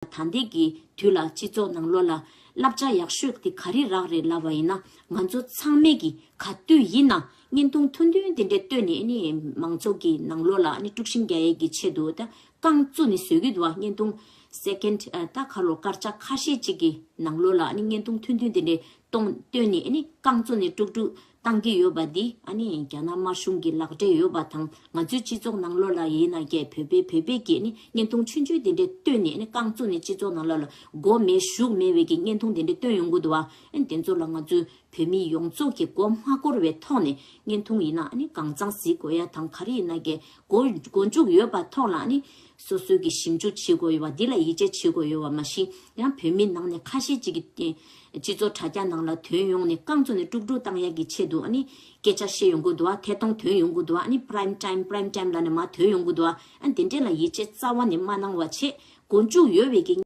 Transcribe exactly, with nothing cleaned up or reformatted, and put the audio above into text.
ད་ལྟའི་གི་དུས་ལ་སྤྱི་ཚོགས་ནང་ལོགས་ལ་བསླབ་བྱ་ཡག་ཤོས་དེ་ག་རེ་རག་རེད་ལབ་པ་ཡིན་ན། ང་ཚོ་ཚང་མས་གི་ག་དུས་ཡིན་ན་བརྙན་ཐུང་ཐུང་ཐུང་དེ་འདྲས་བཏོན་ནས་ཨ་ནི་མང་ཚོགས་ཀྱི་ནང་ལོགས་ལ་ཨ་ནི་དཀྲུག་ཤིང་རྒྱག་ཡས་ཀྱི་ཆེད་དུ་ད་རྐང་བཙུགས་ནས་བཟོ་གི་འདུག་བ། བརྙན་ཐུང་སེ་ཀེན་ཌི་ད་ག་ལོ་སྐར་ཆ་ཁ་ཤས་ཅིག་གི་ནང་ལོགས་ལ་ཨ་ནི་བརྙན་ཐུང་ཐུང་ཐུང་དེ་འདྲས་གཏོང་བཏོན་ནས་ཨ་ནི་རྐང་བཙུགས་ནས་དཀྲུག་དཀྲུག་བཏང་གི་ཡོད་པ་འདི་ཨ་ནི་རྒྱ་ནག་དམར་གཞུང་གི་ལག་འབྲེལ་ཡོད་པ་དང་། ང་ཚོའི་སྤྱི་ཚོགས་ནང་ལོགས་ལ་ཡིན་ན་རྒྱ་བོད་པའི་བོད་པའི་གི་ཨ་ནི་བརྙན་ཐུང་ཆུང་ཆུང་དེ་འདྲས་བཏོན་ནས་ཨ་ནི་རྐང་བཙུགས་ནས་སྤྱི་ཚོགས་ནང་ལོགས་ལ་མགོ་མེད་གཞུག་མེད་པའི་གི་བརྙན་ཐུང་དེ་འདྲས་བཏོན་ཡོང་གི་འདུག་བ། ཨ་ནི་དེ་ཚོ་ལ་ང་ཚོའི་བོད་མི་ཡོངས་རྫོགས་ཀྱི་མགོ་མ་འཁོར་བའི་ཐོག་ནས་བརྙན་ཐུང་ཡིན་ན་ཨ་ནི་གང་གཙང་གཟིགས་དགོས་ཡ་དང་། ག་རེ་ཡིན་ན་གི་མགོ་མགོ་མཇུག་ཡོད་པ་ཐོག་ལ་ཨ་ནི་སོ་སོའི་གི་ཞིབ་འཇུག་བྱེད་དགོས་ཡོད་པ་འདི་ལ་ཡིད་ཆེས་བྱེད་དགོས་ཡོད་པ་མ་གཞི། ཡང་བོད་མི་ནང་ནས་ཁ་ཤས་ཅིག་གི་སྤྱི་ཚོགས་དྲ་རྒྱ་ནང་ལ་ཐོན་ཡོང་ནས་རྐང་བཙུགས་ནས་དཀྲུག་དཀྲུག་བཏང་ཡ་གི་ཆེད་དུ་ཨ་ནི་སྐད་ཆ་བཤད་ཡོང་གི་འདུག་བ། ཐད་གཏོང་ཐོན་ཡོང་གི་འདུག་བ། ཨ་ནི་པྲའིམ་ཊའིམ་པྲའིམ་ཊའིམ་ལབ་ནས་མར་ཐོན་ཡོང་གི་འདུག་བ། ཨ་ནི་དེ་འདྲས་ལ་ཡིད་ཆེས་རྩ་བ་ནས་མ་གནང་བ་བྱས། མགོ་མཇུག་ཡོད་པའི་གི་